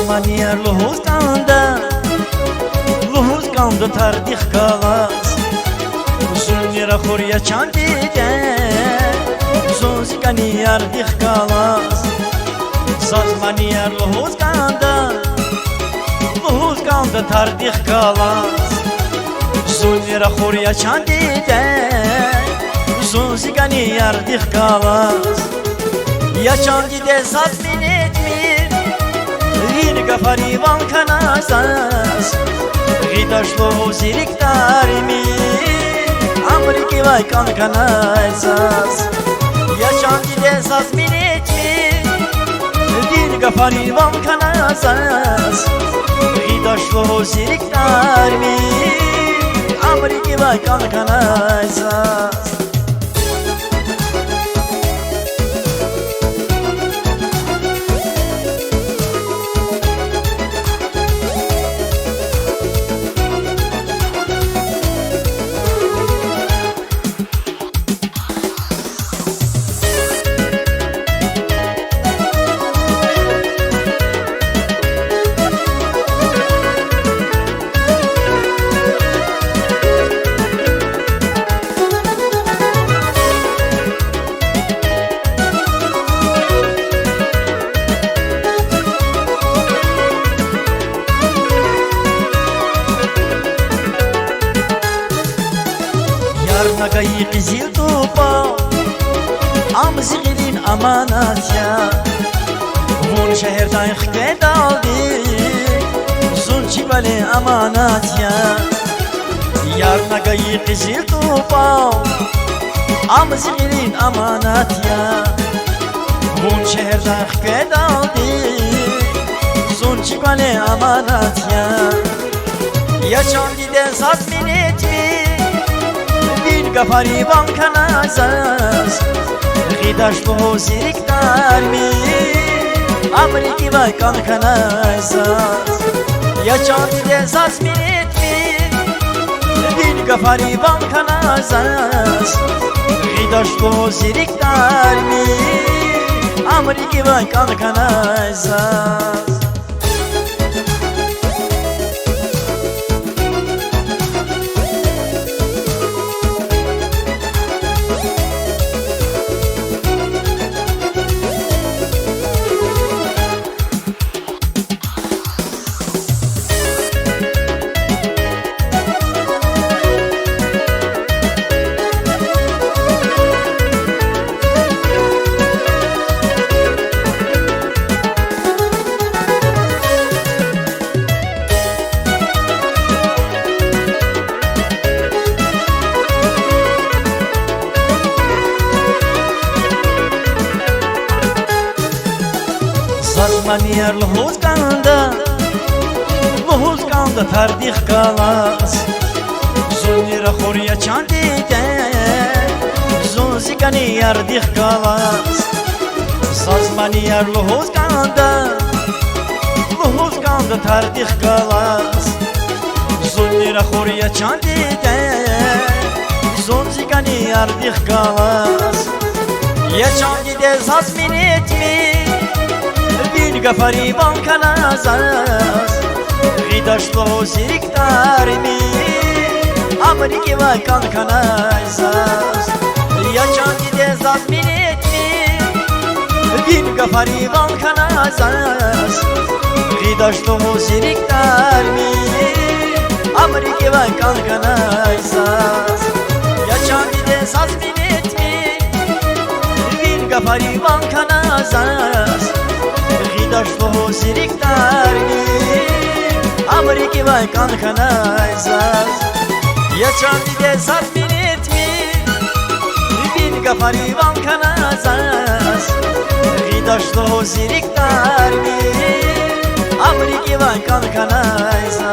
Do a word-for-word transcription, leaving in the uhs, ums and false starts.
Манияр лугьуз кӀанда, лугьуз кӀанда тардихъ галаз. Зунни рахур я чан диде, зун зи кӀани ярдихъ галаз. Заз манияр лугьуз кӀанда, лугьуз кӀанда тардихъ галаз. Зунни рахур я чан диде, зун зи кӀани ярдихъ галаз. Я чан диде, заз минет мир, вин гафари ван хьанай заз. Гъидач лугьуз зи рикӀ дармир, ам рикӀивай кӀан хьанай заз. Я чан диде, заз минет мир, вин гафари ван хьанай заз. Гъидач лугьуз зи рикӀ дармир, ам рикӀивай кӀан хьанай заз. Ярна гайи къизил тупӀав, ам зи гъилин аманат я. Вун шегьердай хкведалди, зун чи кӀвале аманат я. Ярна гайи къизил тупӀав, ам зи гъилин аманат я. Вун шегьердай хкведалди, зун чи кӀвале аманат я. Я чан диде, заз минет мир, вин гафари ван хьанай заз. Гъидач лугьуз зи рикӀ дармир, ам рикӀивай кӀан хьанай заз. Я чан диде, заз минет мир, вин гафари ван хьанай заз. Гъидач лугьуз зи рикӀ дармир, ам рикӀивай кӀан хьанай заз. Заз манияр лугьуз кӀанда, лугьуз кӀанда тардихъ галаз. Зунни рахур я чан диде, зун зи кӀани ярдихъ галаз. Заз манияр лугьуз кӀанда, лугьуз кӀанда тардихъ галаз. Зунни рахур я чан диде, зун зи кӀани ярдихъ галаз. Я чан диде, заз минет мир, вин гафари ван хьанай заз. Гъидач лугьуз зи рикӀ дармир, ам рикӀивай кӀан хьанай заз. Я чан диде, заз минет мир, вин гафари ван хьанай заз. Гъидач лугьуз зи рикӀ дармир, ам рикӀивай кӀан хьанай заз. Я чан диде, заз минет мир, вин гафари ван хьанай заз. Гъидач лугьуз зи рикӀ дармир, ам рикӀивай кӀан хьанай заз. Я чан диде, заз минет мир, вин гафари ван хьанай заз. Гъидач лугьуз зи рикӀ дармир, ам рикӀивай кӀан хьанай заз.